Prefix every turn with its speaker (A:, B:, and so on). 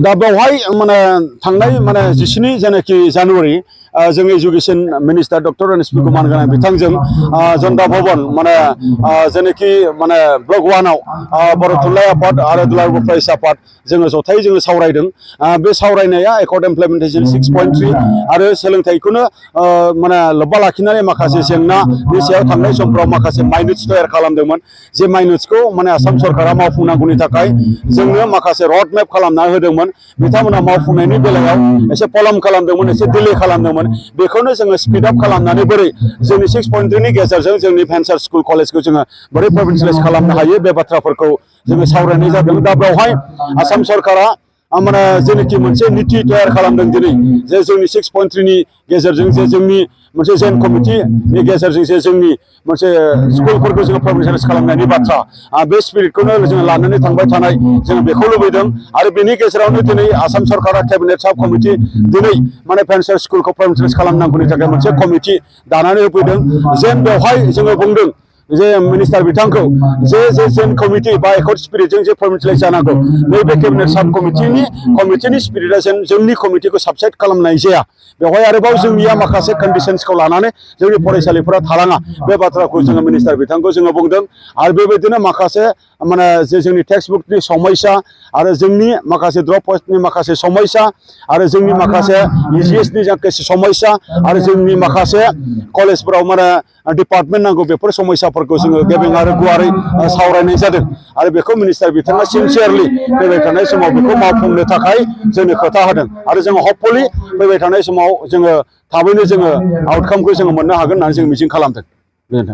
A: दा बेवहाय माने थांनाय माने 17 जेनाखि जानुवारि जों education minister doctor Ranesh Kumar गोनां बिथांजों जनता भवन माने जेनाखि माने ब्लक 1 आव बर' थुनलाइ आफाद आरो दुलाराय फरायसा आफाद जोङो जथायै जोङो सावरायदों। बे सावरायनाया एकर्ड इमप्लिमेन्टेशन 6.3 आरो सोलोंथाइखौनो माने लोब्बा लाखिनानै माखासे जेंनानि सायाव थांनाय समफ्राव माखासे माइनट्स तयार खालामदोंमोन। जे माइनट्सखौ माने आसाम सरकारा मावफुंनांगौनि थाखाय जोंनो माखासे रड मेप खालामना होदोंमोन। बिथांमोना मावफुंनायनि बेलायाव एसे पलम खालामदोंमोन, एसे डिले खालामदोंमोन। बेखौनो जोङो स्पिड आप खालामनानै बोरै जोंनि 6.3 नि गेजेरजों जोंनि भेन्सार स्कुल कलेजखौ जोङो बोरै प्रभिन्सियेलाइज खालामनो हायो बे बाथ्राफोरखौ जोङो सावरायनाय जादों। दा बेवहाय आसाम सरकारा माने जेनाखि मोनसे नीति तयार खालामदों दिनै जे जोंनि 6.3 नि गेजेरजों जे जोंनि मोनसे जेन कमिटिनि गेजेरजों जे जोंनि मोनसे स्कुलफोरखौ जोङो प्रभिन्सियेलाइज खालामनायनि बाथ्रा बे स्पिरिटखौनो जोङो लानानै थांबाय थानाय जों बेखौ लुबैदों। आरो बेनि गेजेरावनो दिनै आसाम सरकारा केबिनेट साब कमिटि दिनै माने भेन्सार स्कुलखौ प्रभिन्सियेलाइज खालामनांगौनि थाखाय मोनसे कमिटि दानानै होफैदों। जेन बेवहाय जोङो बुंदों जे मिनिस्टार बिथांखौ जे जेन कमिटि बा एकर्ड स्पिरिटजों जे प्रभिन्सियेलाइज जानांगौ नैबे केबिनेट साब कमिटिनि स्पिरिटआ जेन जोंनि कमिटिखौ साबसाइड खालामनाय जाया। बेवहाय आरोबाव जोंनिया माखासे कन्डिशन्सखौ लानानै जोंनि फरायसालिफोरा थालाङा बे बाथ्राखौ जोङो मिनिस्टार बिथांखौ जोङो बुंदों। आरो बेबायदिनो माखासे माने जे जोंनि टेक्सट बुकनि समस्या आरो जोंनि माखासे ड्रप पस्टनि माखासे समस्या आरो जोंनि माखासे EGSनि जाखिसे समस्या आरो जोंनि माखासे कलेजफोराव माने डिपार्टमेन्ट नांगौ बेफोर समस्याफोरखौ जोङो गेबें आरो गुवारै सावरायनाय जादों। आरो बेखौ मिनिस्टार बिथाङा सिनसियारलि फैबाय थानाय समाव बेखौ मावफुंनो थाखाय जोंनो खोथा होदों। आरो जोङो हपफुलि फैबाय थानाय समाव जोङो थाबैनो जोङो आउटकामखौ जोङो मोननो हागोन होननानै जों मिजिं खालामदों। गोजोन्थों।